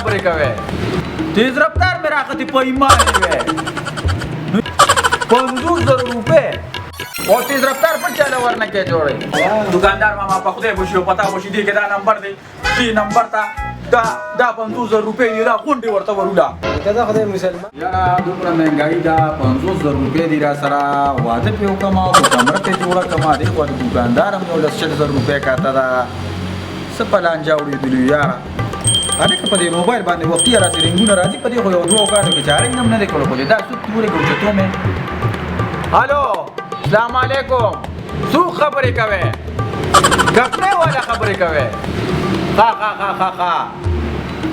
خبرې کوې؟ تیز رفتار مې راختې په ایمان یې وی. 50,000 روپۍ او تیز رفتار په چاله ورنه کې جوړې. دکاندار ماما په خدای بشي او پتا بشي دې کې دا نمبر دی، دې نمبر ته دا دا 50,000 روپۍ دی، دا غونډې ورته وروله. که دا خدای مسلمان یاره دومره مهنګایي ده، 50,000 روپۍ دي را سره، واده پرې وکړم او کمره پرې جوړه کړم. دې خوا د دوکاندار هم یو لس 20,000 روپۍ کاته ده، څه په لانجه اورېدلي یو یاره. هلکه په دې موبایل باندې وختي راسي رنګونه راځي، په دې خو یو دوو کالو کې چا رنګ هم نه دی کړی، خو دې دا څوک تورې کې اوچتو مې. هلو سلام علیکم، څوک خبرې کوې؟ کپړې والا خبرې کوې؟ ښه ښه ښه ښه ښه،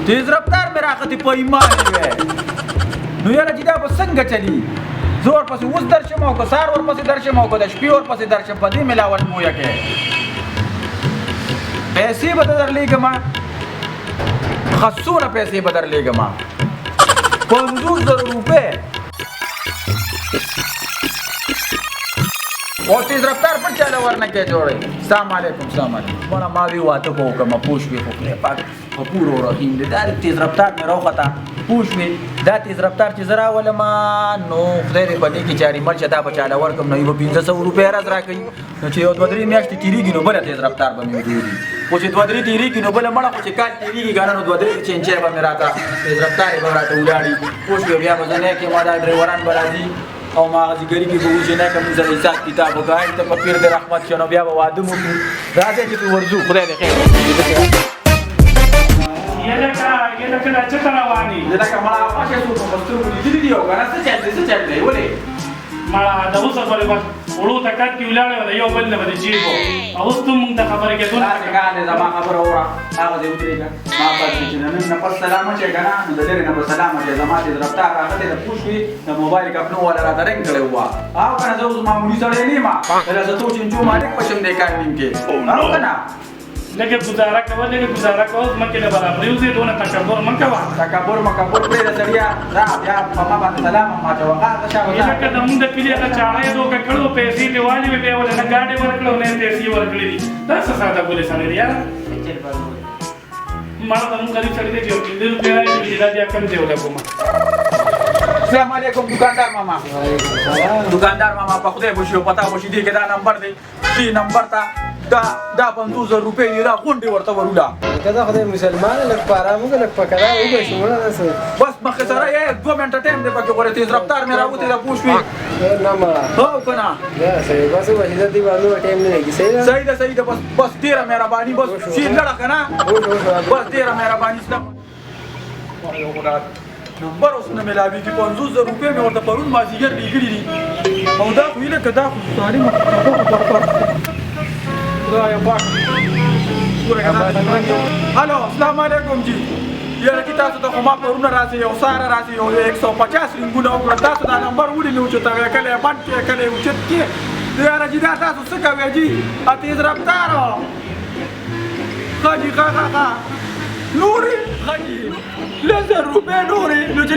تیز رفتار مې راختې په ایمان یې وی. نو یاره چې دا به څنګه چلي؟ زه ورپسې اوس درشم او که سهار ورپسې درشم او که د شپې ورپسې درشم، په دې مې لا ور پوهه کړې. پیسې به درلېږم، ښه څونه پیسې به درلېږم؟ 50,000 روپۍ. او تیز رفتار پر چاله ورنه کې جوړې. سلام علیکم. سلام علیکم. مړه ما وی واده به وکړم، پوه شوې؟ خو خدای پاک غفور او رحیم دی. دا تیز رفتار مې راوخته، پوه شوې؟ دا تیز رفتار چې زه راولم نو خدای دې په دې کې چاري مل شه، دا به چاله ورکړم نو یو به 500 روپۍ راز راکوي. نو چې یو دوه درې میاشتې تېرېږي نو بله تیز رفتار به مې وجوړي، خو چې دوه درې تېرېږي نو بله مړه، خو چې کال تېرېږي که نه نو دوه درې چینچی به مې راته تیز رفتارې به راته ولاړي، پوه شوې؟ بیا به زه نه کېم، دا ډریوران به راځي او ما ځګري کې به وشي نه کوم سره حساب کتاب وکړي، ته په پیر د رحمت شنو بیا به واده مو کړو. راځئ چې پرې ورځو، خدای دې خیر وکړي. یلکه یلکه دا چېرته روان یې؟ لکه مړه خوښه څوک په سترګو لیدلي دي او که نه؟ څه چل دی، څه چل دی، ولې؟ مړه د اوسه پورې به وړو ته کټ کې ولاړې وه، د یو بل نه به د جیب و، او اوس ته مونږ ته خبرې کوې دونه. داسې کار دی، زما خبره واوره، هغه ځای ودرېږه، ما پاتې چې د نن نه پس سلام اچوې که نه نو د لرې نه به سلام اچوې. زما چې رفتار راغلی ده، پوه شوې؟ د موبایل کپنو والا راته رنګ کړی وه، او که نه زه اوس معمولي سړی نه یم، د لسو چنچو مالک به شم دې کال نیم کې، او که نه؟ لږه ګزاره کوه، لږه ګزاره کوه، ځمکې له به راپرېوځې، دونه تکبر مه کوه. تکبر مکبر پرېږده سړیه، را بیا په ما باندې سلام هم اچوه. ښه ښه شابه. لکه د مونږ د کلي هغه چاړه یې دوکه کړو، پیسې دې والي وې، بیا ولې نه ګاډی ورکړه او نه یې پیسې ورکړې دي. دا څه ساده ګولې سړی دی یاره. مړه د مونږ غریب سړی دی چې یو 5 روپۍ راشي چې دا بیا کوم ځای ولګوم. السلام علیکم دکاندار ماما. دکاندار ماما په خدای بشي او پتا بشي دې کې دا نمبر دی، دې نمبر ته دا دا 50,000 روپۍ دي، دا غونډې ورته وروله. که دا خدای مسلمان لږ په ارام وکړه، لږ په کرار وکړه چې مړه داسې. بس مخې سره یې 2 منټه ټایم دی پکې، غورې تیز رفتار مې راوتی ده، پوه شوې؟ نه مړه. هو که نه؟ دا صحیح، بس وایي چې دې باندې ټایم نه لګي. صحیح ده؟ صحیح ده، صحیح ده. بس بس ډېره مهرباني، بس چې لړه که نه؟ بس ډېره مهرباني. سلام. نمبر اوس نه ملاویږي. 50,000 روپۍ مې ورته پرون مازدیګر لېږلي دي، او دا خو هیله که دا خو ظالمه خدای پاک. هلو السلام علیکم جی. یاره چې تاسو ته خو ما پرونه راسي یو ساره راسي یو 150 رنګونه وکړه، تاسو دا نمبر ولې نه اوچتوئ؟ کله یې بند کړئ، کله یې اوچت کړئ. یاره جي دا تاسو څه کوئ جي؟ تیز رفتار. ښه جي، ښه ښه ښه، نورې ښه جي، 10,000 روپۍ نورې. نو چې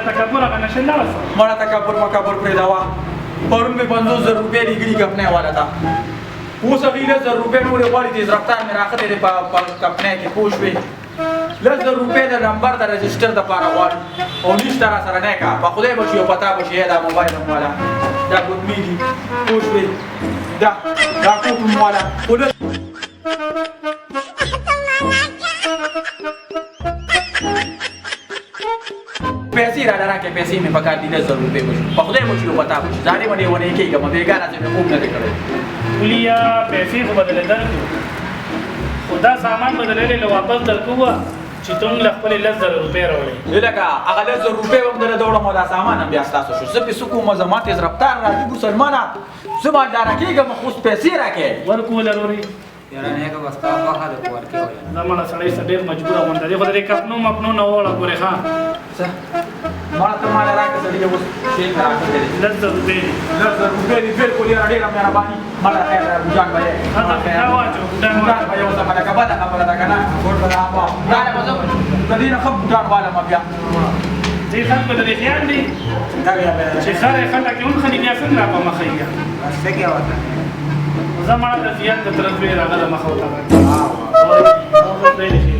تکبر هغه نشه لاړه سه. مړه تکبر مکبر پرېږده وه. پرون مې 50,000 روپۍ لېږلي کمپنۍ والا ته، اوس هغوی 10,000 روپۍ نورې غواړي. تیز رفتار مې راختی دی په کمپنۍ کې، پوه شوې؟ 10,000 روپۍ د نمبر د رجسټر دپاره غواړي او نشته را سره. نه که په خدای به شي او پتا به شي. دا موبایل هم والا، دا ګوتمې دي، پوه شوې؟ دا دا کوټ هم والا، خو پیسې راله راکړې، پیسې مې پکار دي. 10,000 روپۍ به شي، په خدای به شي او پتا به شي. ظالمه لېونی کېږم، بېګا راځې مې خوب نه دی کړی. ولیا پیسې خو به درله درکړو، خو دا سامان به درله له واپس درکوه چې ته موږ له خپلې 10,000 روپۍ راوړې. لکه هغه 10,000 روپۍ به هم درله دوړم او دا سامان هم بیا ستاسو شو. زه پې څه کوم؟ زما تیز رفتار راځي مسلمانه، زه مالداره کېږم، خو اوس پیسې راکړې. ورکوله لورې. یاره نیکه به ستا خوښه ده که ورکې ویل. دا مړه سړی څه ډېر مجبوره غونډه دی، خو د دې کپنو مپنو نه وړه ګورې. ښه څه مړه ته ماله راکړه سړیه، اوس شی مې راکړی دی. 10,000 روپۍ دي. 10,000 روپۍ دي بلکل. یاره ډېره مهرباني، مړه خیر دی بوټان به یې. دا واچوه، بوټان بوټان به یې اوسه، لکه بده خبره ده که نه؟ دا له به زه د دې نه ښه بوټان والم بیا. دې خلکو ته دې خیال دی چې خره یې خټه کې ونښلي بیا څنګه را په مخه یې؟ بس څه کې ورته زه مړه د زیات د تره زوی راغله مخه ورته خدای دې خیر.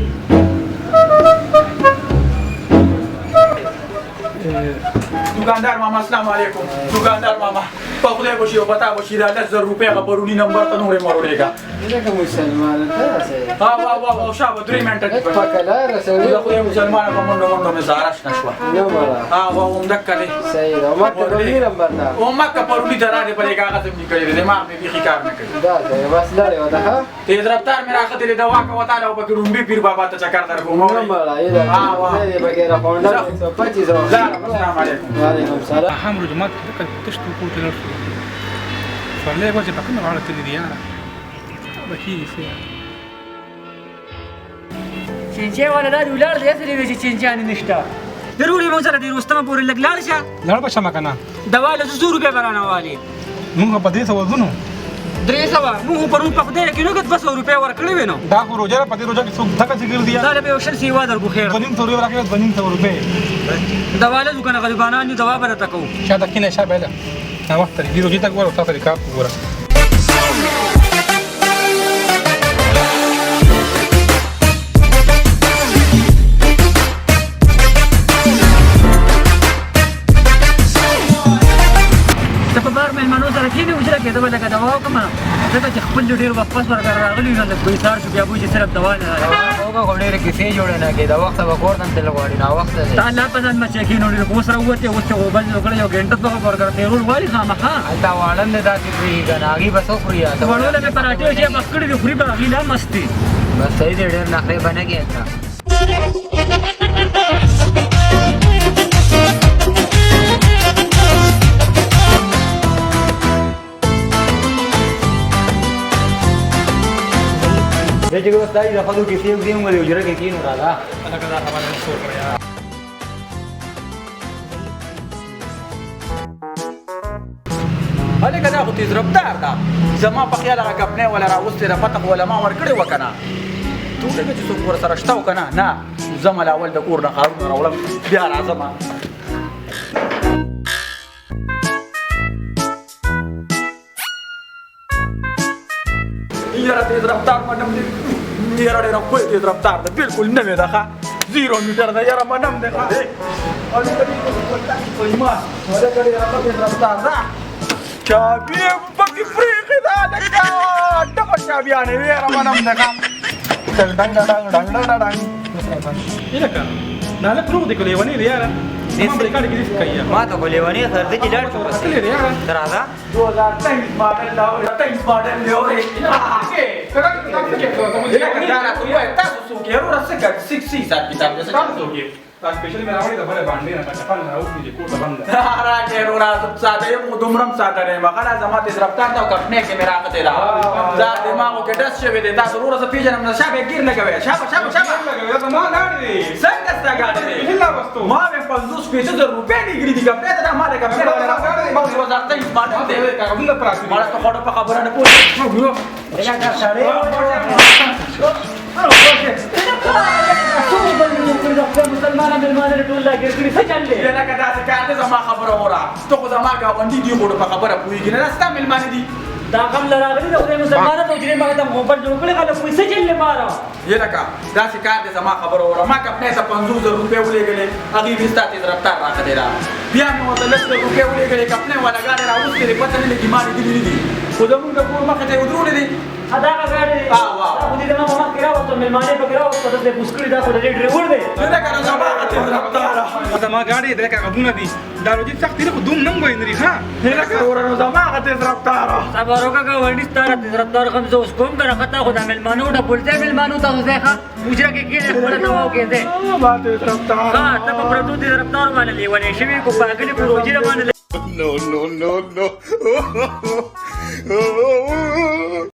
دکاندار ماما السلام علیکم. دکاندار ماما په خدای وشي او پتا وشي دا 10,000 روپۍ هغه پروني نمبر ته نورې مروړېږه. لکه مسلمان ته رسېږي. ها وا وا وا شابه 3 منټه لږ په کلا رسېږي. د خدای مسلمانه په منډو منډو مې زاره شنه شوه. نه مړه. ها وا همدکه دی. صحیح ده. مکه پروني نمبر ته. او مکه پروني ته راغلې په دې کاغذ مې لیکلی دی، دماغ مې بیخي کار نه کوي. دا دی بس لرې وته ښه. تیز رفتار مې راختلی دی، دوا کوه تاله او پکې ړومبي پیر بابا ته چکر در کوم. نه مړه یې دا خدای دې پکې را پونډه 125. السلام علیکم. وعلیکم سلام. هم جومات کې لکه تشت کور ته لاړ شو. سورلۍ به چې په کومه غاړه تللي دي یاره به کېږي څه یاره. چینچې والا دا ولاړ دی، هسې دی چې چینچیانې نشته. ضروري موږ سره د رستمه پورې لږ لاړ شه. لاړ به شمه که نه؟ دوا له څو روپۍ به رانه والې؟ موږ په 300 ځو نو. 300؟ موږ خو پرون په خدای کې نو که 200 روپۍ ورکړې وې نو. دا خو روژه ده، په دې روژه کې څوک دغسې ګرځي یاره. دا له به یو شل سیوا درکړو خیر. 250 روپۍ راکړې، 250 روپۍ. دوا له ځو که نه غریبانان یو، دوا به درته کوو. شاته کښېنه شابه هله ناوخته دی، دې روژې ته ګوره او تا سره کار وګوره. ته په بار مېلمنو سره کښېنې حجره کې، زه به لږه دوا وکړم، ځکه چې خپل ډېر وخت پس ورسره راغلي یو، لږ به ایسار شو، بیا به چې صرف دوا نه راغله. وکړه خو ډېرې کیسې جوړې نه کړې، د وخته به کور ته هم تلل غواړي، ناوخته دی. تا الله په ځان مچې کښېنو، ډېر خو اوس راووتې، اوس ته غوبل جوړ کړی، یو ګنټه دوه به ورسره تېرول غواړي خامخا. هلته واړن دی داسې پرېږي که نه هغوی به څه خوري؟ وړو له مې پراټې او چای پخ کړي دي، خوري به هغوی لا مست دي. بس صحیح دی، ډېر نخرې به نه کوې هلته. زه چې اوس داسې د ښځو کیسې وکړي، موږ د حجره کې کښېنو راځه. هلکه دا خبره مې څه وکړه یاره. هلکه دا خو تیز رفتار ده، زما په خیال هغه کمپنۍ والا راوستې ده، پته خو ولا ما ورکړې وه که نه؟ ته ولګه چې څوک ورسره شته او که نه؟ نه، زه مله اول د کور نه ښارونه راوړم بیا راځم. یاره تیز رفتار منم دی، یاره ډېره ښکلې تیز رفتار ده، بالکل نوې ده، ښه 0 میټر ده، یاره منم دی ښه. په ایمان هلکه ډېره ښه تیز رفتار ده، چابي یې پکې پرېښې ده، لکه ډبل چابیانې وې، یاره منم دی ښه. ډنګ ډنګ ډنګ ډنګ ډنګ ډنګ. هلکه دا هلک روغ دی که لیونی دی یاره؟ زما په ریکارډ کې دې څه کوي یاره؟ ما ته خو لیونی سر دی چې لاړ شو پسې. راغلی دی یاره. ته راځه. 2023 ماډل دا اورې، 23 ماډل دی اورې. لکه دا راته ووایه تاسو څوک یې وروره؟ څه کوې؟ څه حساب کتاب دی؟ تاسو څوک یې؟ دا سپیشل مې راوړې ده بله باندې نه ټکان راوړي چې کور ته بند ده. راکې وروره، زه ساده یم خو دومره هم ساده نه یم. ښه زما تیز رفتار ده او کمپنۍ کې مې راغلی ده، دا دماغو کې ډس شوی دی. تاسو وروره زه پېژنم نه، شابه ګیر لګوې، شابه شابه شابه لګوې، زما ګاډی دی. څنګه ستا ګاډی دی؟ سپیشل راوستو. ما مې 50 زره روپۍ لېږلي دي کمپنۍ ته، دا ما د کمپنۍ راوړی 2023 ماډل دی. کاغذونه پراته دي. مړه ته خو په خبره نه پوهېږې. لکه سړی مسلمانان مېلمانه ټول لا ګیر کړي، څه چل دی؟ لکه داسې کار دی، زما خبره وره، ته خو زما ګاونډي دي، خو په خبره پوهېږي نه، دا ستا مېلمانه دي. دا غم له راغلي د خدای مسلمانان د حجرې مخې ته غوبل جوړ کړی، خلک وایي څه چل دی ماره؟ یې لکه داسې کار دی، زما خبره وره، ما کمپنۍ ته 50,000 روپۍ ولېږلې، هغې مې ستا تیز رفتار راغلی ده، بیا مې ورته 10,000 روپۍ ولېږلې، کمپنۍ والا ګاډی راوستې دی، پته نه لګي ما لیدلي نه دي، خو زموږ د کور مخې ته یې ودرولې دي. دغه ګاډی دی. وا. دا خو دې زما په مخ کې راوستو، مېلمانه یې پکې راوستو، دلته یې کوز کړي، دا خو د دې ډریور دی. لکه نو زما تیز رفتار زما ګاډی دی، کاغذونه دي، دا روژې سختې دي خو دوم نه وایي نه ښه. لکه وروره نو زما هغه تیز رفتار. صبر وکړه ګاونډي، ستا تیز رفتار غم زه اوس کوم که نه، ښه تا خو دا مېلمانو ډبول دی، مېلمانو ته ځای ښه حجره کې کښېنه، خپله دوا وکړې ځای. ما تیز رفتار. ښه ته په پردو تیز رفتار باندې لیونی شوې، کو پاګلې کو روژې باندې. No, no, no, no.